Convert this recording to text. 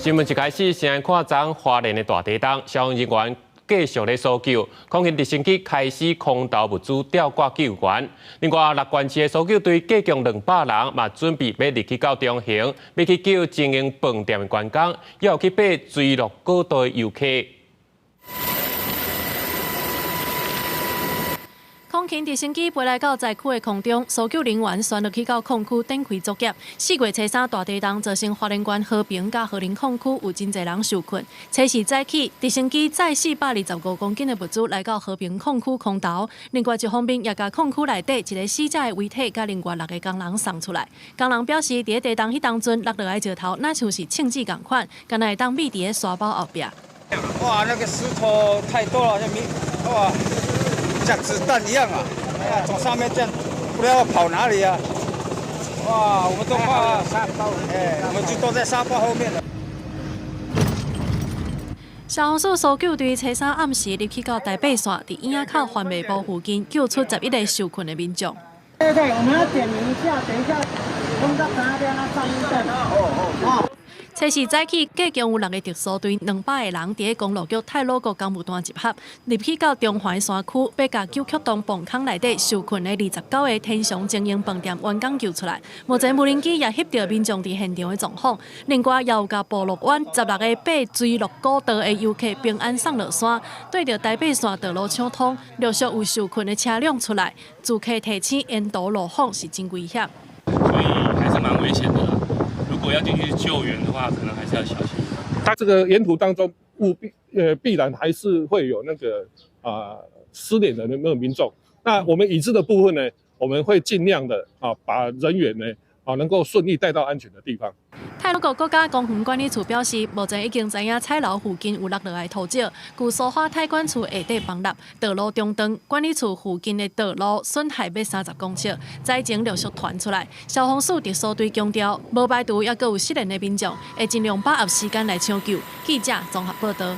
新聞一開始先來看昨花蓮的大地動，消防人員繼續咧搜救，空勤直升機開始空投物資吊掛救援。另外，樂觀市的搜救隊加強200人，嘛準備欲入去到中橫，欲去救經營飯店的員工，也有去爬墜落古道的遊客。空勤直升機飛來到災區的空中，搜救人員旋落去到礦區展開作業。4月初三大地動造成花蓮縣和平佮和林礦區有真濟人受困。初四早起，直升機載425公斤的物資來到和平礦區空投。另外一方面，也共礦區內底一个死者的遺體佮另外六个工人送出來。工人表示，佇咧地動彼當陣落落來石頭，若像是銃子仝款，敢若會當覕佇咧沙包後壁。哇，那個石頭太多了，像哇！像子彈一樣啊！哎呀，從上面這樣，不知道跑哪裡啊！哇，我們都怕沙包，哎，我們就躲在沙包後面了。消防署搜救隊初三暗時入去到台八線，佇椅仔口番麥埔附近救出11個受困的民眾。對對，我們要點名一下，等一下，通到哪邊啊？上面哦哦。初四早起，加強有六个特搜隊200個人，佇咧公路局太魯閣工務段集合，入去到中環山區，欲共九曲洞崩坑內底受困的29個天祥經營飯店員工救出來。目前無人機也翕著民眾佇現場的狀況。另外，也有共埔綠灣16個爬墜落古道的遊客平安送落山。對著台八線道路搶通，陸續有受困的車輛出來，住客提醒沿途路況是真危險。所以還是蠻危險的。如果要進去救援的話，可能還是要小心。它這個沿途當中，務必必然還是會有那個失聯的那個民眾。那我們已知的部分呢，我們會盡量的把人員呢能夠順利帶到安全的地方。太魯閣國家公園管理處表示，目前已經知影彩樓附近有落落來土石，舊蘇花太管處下底崩塌，道路中斷，管理處附近的道路損害欲30公尺，災情陸續傳出來。消防署特搜隊強調，無排除猶閣有失聯的民眾，會盡量把握時間來搶救。記者綜合報道。